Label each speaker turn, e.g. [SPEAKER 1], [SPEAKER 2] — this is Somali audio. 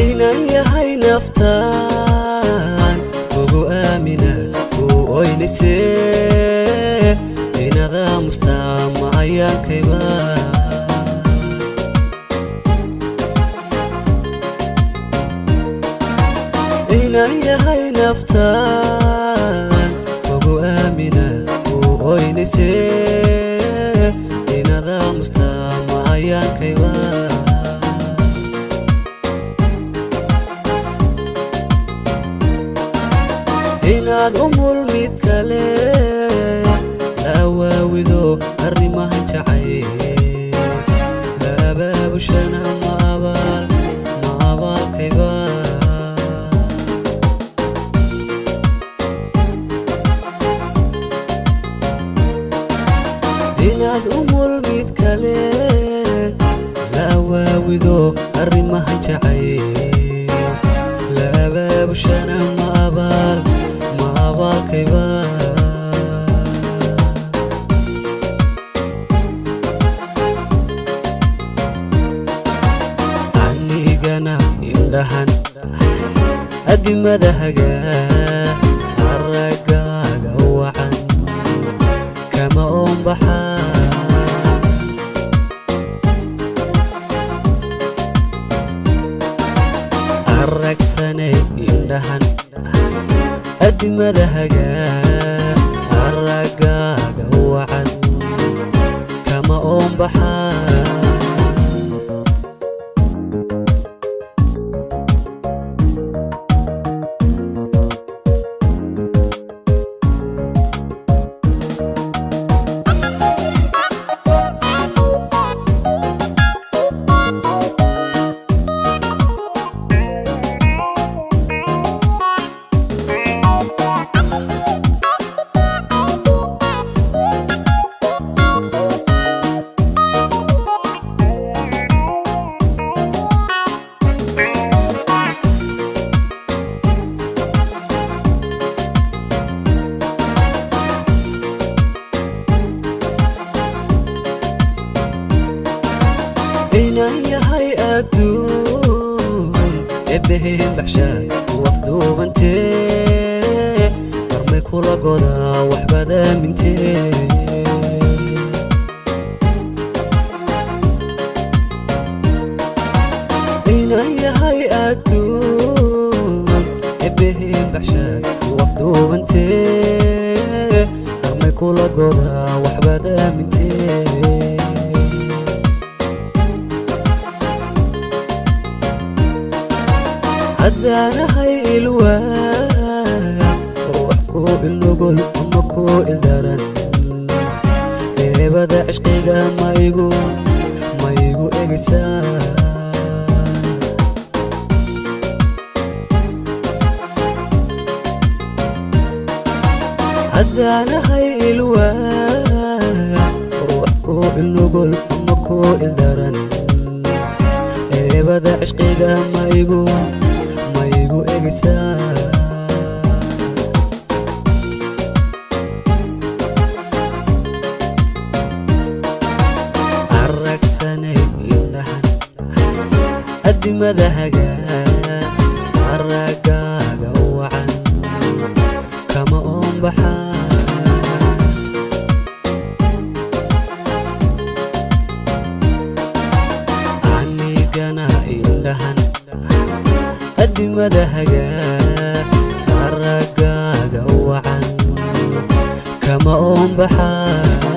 [SPEAKER 1] Inan yahay naftaan ugu aamina ku oynise, inada mustaama ayaankayba. Inan yahay naftaan ugu aamina ku oynise, inada mustaama ayaankayba. Inaad umul mid kale la awaawido arrimaha jacayl la abaabushana, ma abaal ma abaalkayba? Inaad umul mid kale la awaawido arrimaha jacayl la abaabushana, ma abaal ma abaalkayba? Anigana indhahan adimadahaga aragaaga wacan kama oonbaxaa. Aragsanay indhahan adimadahaga aragaaga wacan kama oonbaxaa. Inan yahay adduun ebbeheen baxshaad wafduubantee, barmay kula godaa waxbaad aamintee. Inan yahay adduun ebbeheen baxshaad wafduubantee, barmay kula godaa waxbaad aamintee. Haddaanahay ilwaa ruux ku ilnugul ama ku ildaran, eebada cishqiga maigu ma igu egaysaa? Haddaanahay ilwaa ruux ku ilnugul ama ku ildaran, eebada cishqiga maigu ma igu egaysaa? Aragsanay indhahan adimadahaga aragaaga wacan kama oonbaxaa. Anigana indhahan adimadahaga aragaaga wacan kama oonbaxaa.